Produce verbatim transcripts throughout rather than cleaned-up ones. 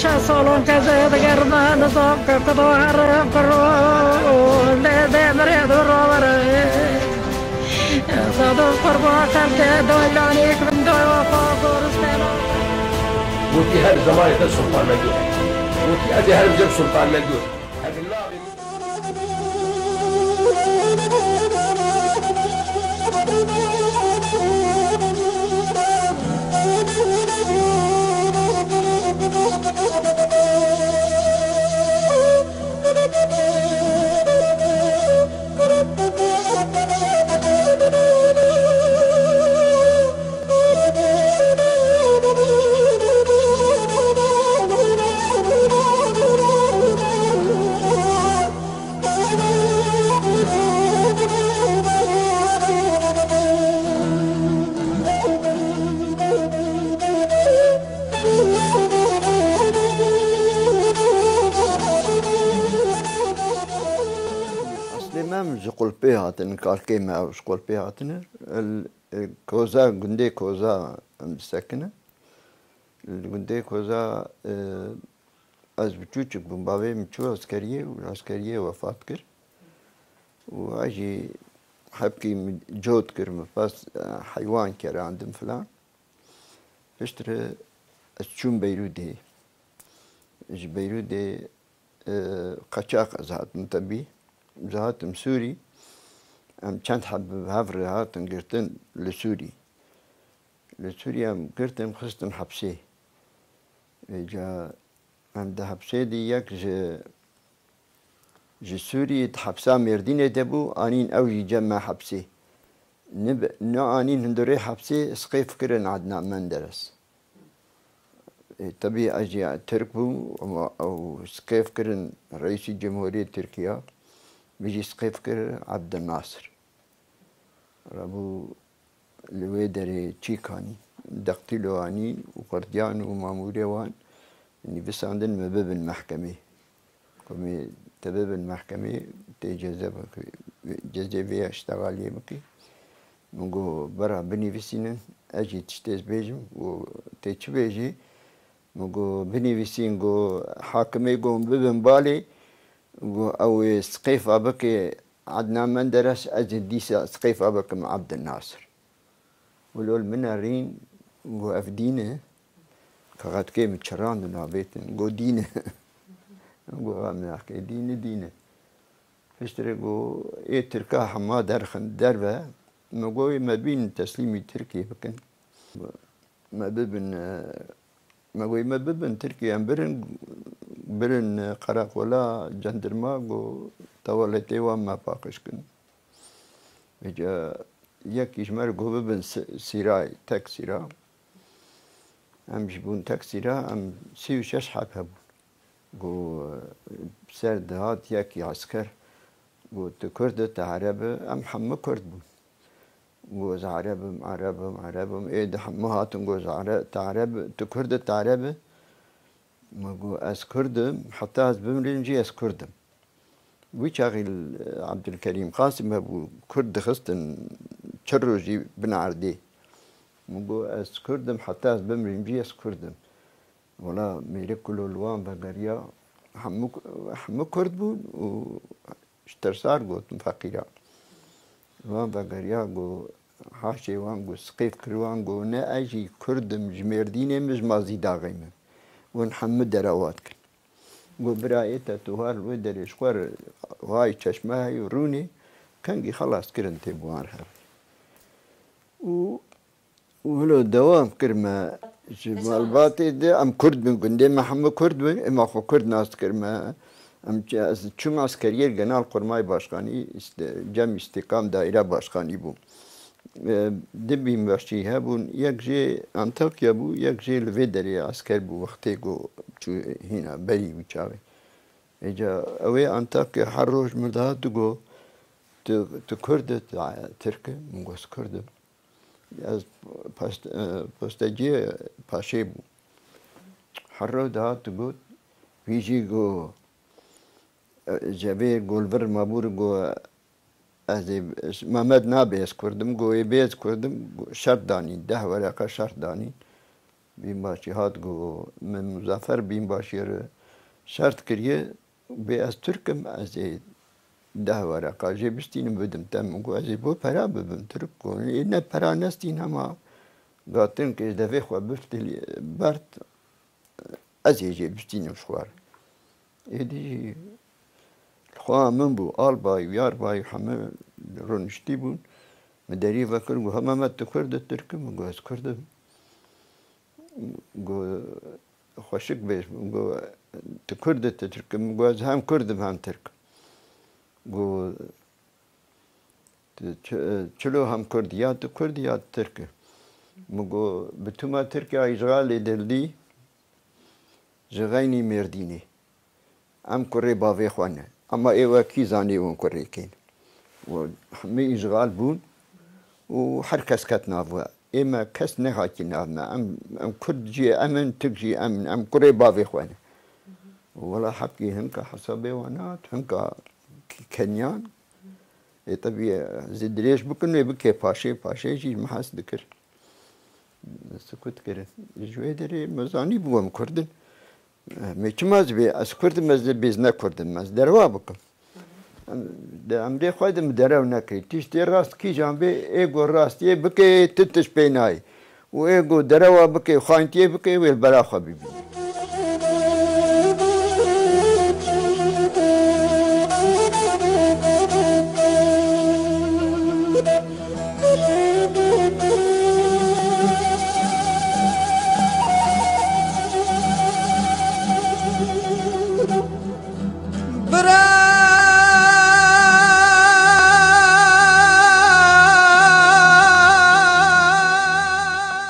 Şeş salon kezê digerme nizam ke kudo herim kiro lê demirê du rawere. Sadık kurban xelke doylanik bin doy wafa goristena. Gotî her zemanê te Sultan Mengû. Gotî ez ê herim cem Sultan Mengû. Ev navê Eslê me em ji Qulpê hatin, kalkê me ew ji Qulpê hatine. El, e, Koza, gundê Koza em disekine. Li gundê Koza, e, ez biçûçik bûm, bavê min çû eskeriyê û li eskeriyê wefat kir. Û ez jî hepkî min cot kir, min pes, e, heywan kerandim filan. Piştre ez çûm Beyrûdê. Ji Beyrûdê, e, qeçax ez hatim tebî. Ez hatim Sûrî. Em çend heb bi hev re hatin girtin li Sûrî. Li Sûrî em girtin, xistin hepsê. Vêca em di hepsê de yek ji, ji Sûrî di hepsa Mêrdînê de bû, anîn ew jî cem me hepsê. Nib-, neanîn hundirê hepsê, siqêf kirin Adnan Menderes. E, tebî ez jî Tirk bûm, ama ew siqêf kirin Reîsî Cumhuriyê Tirkiya, min jî siqêf kir Abdel Nasir. Rabû li wê derê çîk anî, deqtîlo anî û qirdiyan û mamûrê wan nivîsandin me bibin mehkemê. Ku me te bibin mehkemê, tê ceze bikî, cezê vê ya ştegaliyê bikî. Min got, bira binivîsînin, ez jî tiştê ez bêjim. Got, tê çi bêjî? Min got, binivîsîn, got, hakimê got, bibin balê, got, ew ê siqêfa bike Adnan Menderes, ez ê dîsa siqêfa bikim Abdel Nasir. Wilo li min erîn, got, ev dîn e. Kaxetkê min çirand û navêtin. Got, dîn e. Got, va min axkê dîn e, dîn e. Piştre got, ê Tirka hema derxin derve. Min got, ê me bînin teslîmî Tirkiyê bikin. Me bibin, e, me got, me bibin Tirkiyê, em birin, birin, e, qereqola cendirma, got, teweletê wan me paqij kin. Vêca yekî ji me re got, bibin si-, sîrayê, tek sîra. Em jî bûn tek sîra, em sî û şeş heb hebûn. Got, ser dihat yekî esker, got, tu Kurd î, tu Ereb î, em hemû Kurd bûn. Got, ez Ereb im, Ereb im, Ereb im. Ê di hemû hatin, got, ez Ere-, tu Ereb î, tu Kurd î, tu Ereb î. Min got, ez Kurd im, heta ez bimrîm jî ez Kurd im. Wî çaxî li Ebdulkerîm Qasim hebû, Kurd dixistin çi rojî bin erdê. Min got, ez Kurd im, heta ez bimrîm jî ez Kurd im. Wela mêrik kulo li wan vegeriya, hemû, hemû Kurd bûn û ji tirsar gotin feqîra. Li wan vegeriya got, haşê wan got, siqêf kir wan got, ne ez jî Kurd im, ji Mêrdînê me, ji Mazîdaxê me. Wan hemû derewa dikin. Got, bira ê te tu har li wê derê ji xwe re, hay çeşme heyî û rûnê, kengî xelas kirin tê bi wan re hev. Û Wilo dewam kir me ji malbatê de, em Kurd bin, gundê me hemû Kurd bin, ema xwe Kurd nas dikir me. Em çi-, ez çûm eskeriyê li Genelkurmay Başkanî, îste-, Cem Îstîkam Daîre Başkanî bû. E, du bînbaşî hebûn, yek jê Antakya bû, yek jê li vê derê esker bû, wextê ku çû hîna berî wî çaxê. Êca ew ê Antakya her roj min dihat digot, tu, tu Kurd î, tu Tirk î? Min got, ez Kurd im. Ez post-, e, posteciyê paşê bûm. Her roj dihat digot, wî jî got, e, ji vê got, li vir mabûr got, ez ê, Mehmet nabê ez Kurd im, got, ê bê ez Kurd im, got, şert danîn, deh wereqa şert danîn. Bînbaşî hat got, min Muzaffer Bînbaşî re şert kiriye, bê ez Tirk im, ez ê deh wereqa jê bistînim bidim te. Min got, ez ê bo pera bibim Tirk? Got, ê ne pera nestîn hema gatin ke devê xwe biftilî bert, ez ê jê bistînim ji xwe re. Êdî jî li xwe min bû, albay û yarbay heme rûniştî bûn. Min derî vekir, got, "Hema me tu Kurd î, Tirk î?" Min got, "Ez Kurd im." Got, "Xweşik bê." Min got, "Tu Kurd î, tu Tirk î?" Min got, "Ez hem Kurd im, hem Tirk im." Got, "Tu çi-, çilo hem Kurd î, ya tu Kurd î, ya tu Tirk î?" Min got, "Bi tûma Tirkiya îşxalê dildî ji xeynî Mêrdînê. Em kurê bavê xwe ne. Ema ê we kî zanî hûn kurê kê ne?" Û hemî îşxal bûn û her kes ket nav we. Ê me kes nehatiye nav me. Em, em Kurd jî em in, Tirk jî em in. Em kurê bavê xwe ne. Wela heqî hinka hesabê wan hat, hinka k-, kenyan. Ê tebî, ez ê dirêj bikim, wê bikê paşê, paşê jî min hez dikir. Sukut kirin. Ji wê derê me zanîbû em Kurd in. Me çima ez bê, ez Kurd im, ez bêz ne Kurd im, ez derewa bikim. Em, di emrê xwe de min derew nekirî. Tiştê rast kîjan bê, ê got rastiyê bike, ti tişt pê nayê. Û ê got derewa bike, xayintiyê bike, wê li bera xwe bibîne. Bira!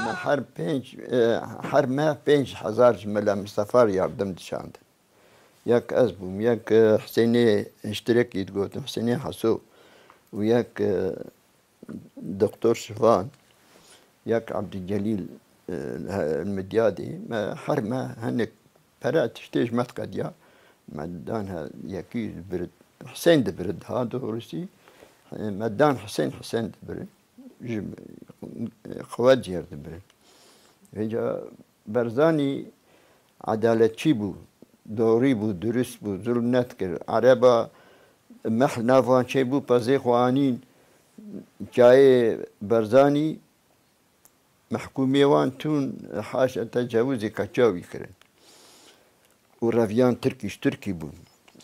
Me her pênc, e, her meh pênc hezar ji Mela Mistefa re yardim dişandin. Yek ez bûm, yek, e, Husênê Hiştirekî digotin, Husênê Heso û yek, e, Doktor Şivan, yek Ebdîcelîl, e, he-, Midyadê, me her me hinek pere tiştê ji me diqediya. Me dan he yekî dibir, Hisên dibir daha doğrusu. E, me dan Hisên, Hisên dibir. Ji, e, xwe cêr dibirin. Vêca Berzanî edaletçî bû, dorî bû, durist bû, zulm nedikir. Ereba mehl nav wan çêbû, pezê xwe anîn çayê Berzanî, mehkûmê wan tûn, haşa tecawizê keça wî kirin. Û reviyan Tirkî ji Tirkî bûn.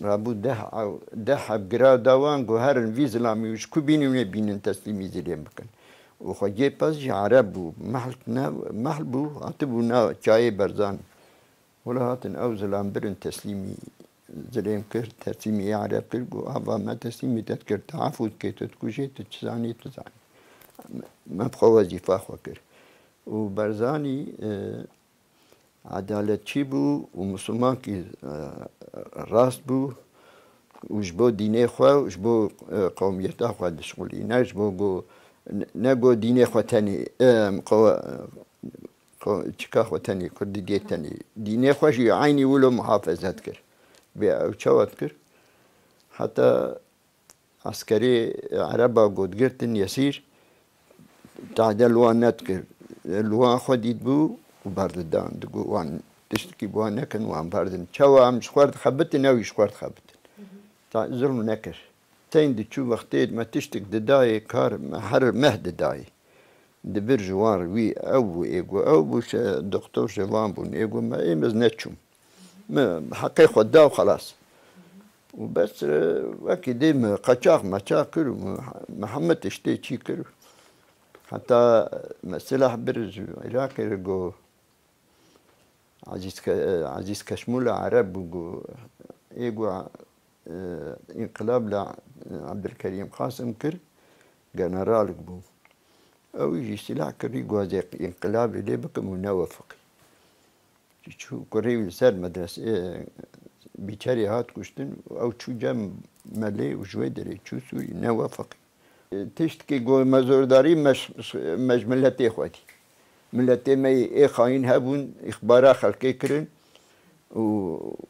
Rabû deh ew, deh heb gira da wan, got, "Herin vî zilamî û ji ku bînin wê bînin, teslîmî zilên bikin." Û xwecê pez jî Ereb bû, mehl ne, mehl bû, hatibû na çayê Berzan. Wela hatin ew zilam birin, teslîmî zilên kir, teslîmî Ereb kir, got, "Ava me teslîmî te dikir, tu efû dikê, tu dikujê, tu çi zanî, tu zanî." Me bi xwe wezîfa xwe kir. Û Berzanî, e, edaletçî bû û misilmankî, e, rast bû û ji bo dînê xwe û ji bo, e, qewmiyeta xwe dişixulî. Ne ji bo go, ne, ne go dînê xwe tenê, e, qew-, qew-, çika xwe tenê, kurdîtiyê tenê. Dînê xwe jî eynî wilo muhafaza dikir. Bê ew çawa dikir? Heta Eskerê Ereba got girtin yesîr, tade li wan nedikir. Li wan xwe dîtbû û berdidan. Digot wan tiştekî bi wan nekin, wan berdin. Çawa em ji xwe dixebitin, ew jî ji xwe dixebitin. Ta zulm nekir. Teyn diçû wextê me tiştek didayê kar, me her meh didayê. Dibir ji wan re wî ew bû, ê got ew bû, şe-, doktor ji van bûn, ê got me ê min ez neçûm. Min heqê xwe da û xelas. Û bes, e, wekî dê min qeçax meçax kir û min, min hemî tiştê çî kir. Heta me silah bir ji Iraqê re got, Ezîz Ke-, Ezîz Keşmûla Ereb bû, got, ê got, e, înqilab la, e, Ebdulkerîm Qasim kir, generalik bû. Ew jî silah kirî, got, ez ê înqilabê lê bikim û newefiqî. Çû kurê wî li ser medrese, e, bîçerê hat kuştin û ew çû cem melê û ji wê derê çû Sûrî, newefiqî. E, tiştekî got me zordarî me ji, me ji miletê xwe dî. Miletê me yê ê xayîn hebûn, îxbara xelkê kirin û,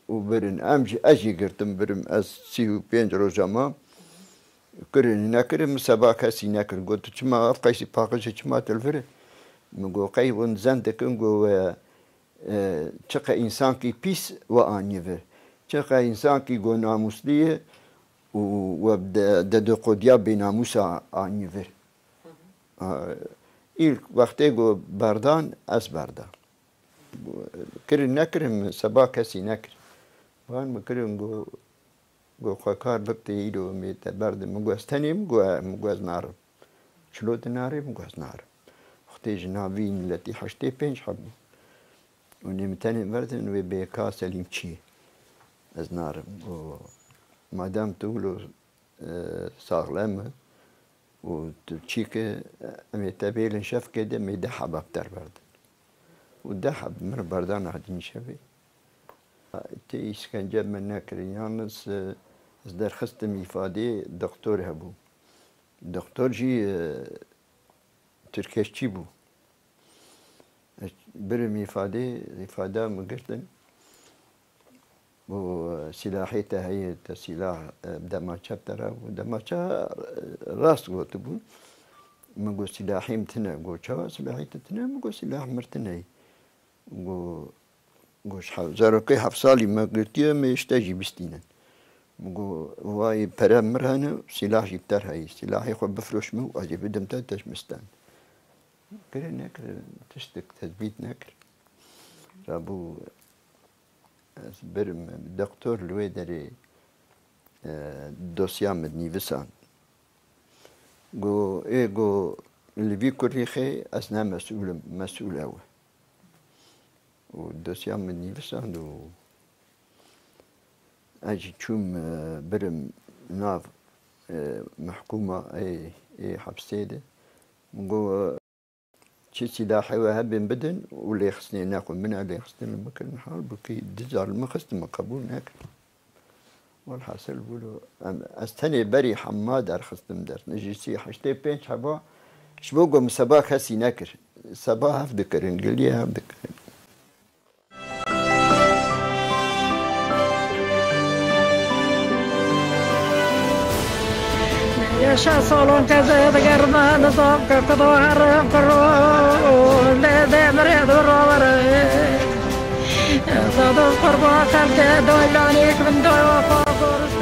û birin. Em jî, ez jî girtim birim, ez sî û pênc roja mam. Kirin, nekirin, min seba kesî nekir. Got, "Tu çima ev qeysî paqijê çima tu li vir e?" Min got, qey hûn zen dikin, got, we, e, çiqe însankî pîs we aniye vir. Çiqe însankî got namûslî ye û we de-, dedikoduya bênamûsa aniye vir. A, îlk wextê got berdan, ez berda. Kirin nekirin, min seba kesî nekir. Van min kirin, got, got, xwe kar bikte, îro em ê te berdin. Min got, ez tenê, min got, min got, ez narim. Çilo tu narê, min got, ez narim. Wextê ji nav vî miletî heştê pênc hebû. Û nê min tenê berdin, wê bê ka Selîm çi ye? Ez narim. Got, madem tu wilo, e, saxlem e, û tu çîke, em ê te bêlin şevkê de, em ê deh heba bi te re berdin. Û deh heb min re berdan hadîn şevê. Tê îşkence min nekirin. Yalnız, e, ez derxistim îfadê, doktor hebû. Doktor jî, e, tirkeşçî bû. Ez birim îfadê, îfada min girtin. Û, e, silahê te heye, te silah, e, demaça te re bû. Demaça, e, rast gotibû. Min got, "Silahê min tune." Got, "Çawa silahê te tune?" Min got, "Silah mir tune." Got, got, "Ji he-, zarokê heft salî me girtiye, me ji te jî bistînin." Min got, "Vay, pere mir hene, silah jî bi te re heye. Silahê xwe bifroş min û ez ê bidim te, te ji min stend." Kire nekir, tiştek tezbît nekir. Rabû ez birim, doktor li wê derê, e, dosya min nivîsand. Got, ê, got, li vî kurîxê ez ne mesûl im, mesûl ew e. Û dosya min nivîsand û ez jî çûm, e, birim nav, e, mehkûma ê, ê hepsê de. Min got, "Çi silahê we hebin bidin û lêxistinê nexwin." Min ew lêxistin li min kirin, halbûkî du zalimi xistin, min qebûl nekir. Welhasil bû, em, ez tenê berî hema derxistim der. Ji sî heştê pênc heba, ji bo ku min seba kesî nekir. Seba hev dikirin, giliyê hev dikirin. Yaşa salon keze digerme nizam ke kudo herim kuro lê demire duro vere. Zadım kurban xelke doylanik bin doy wafa gorus.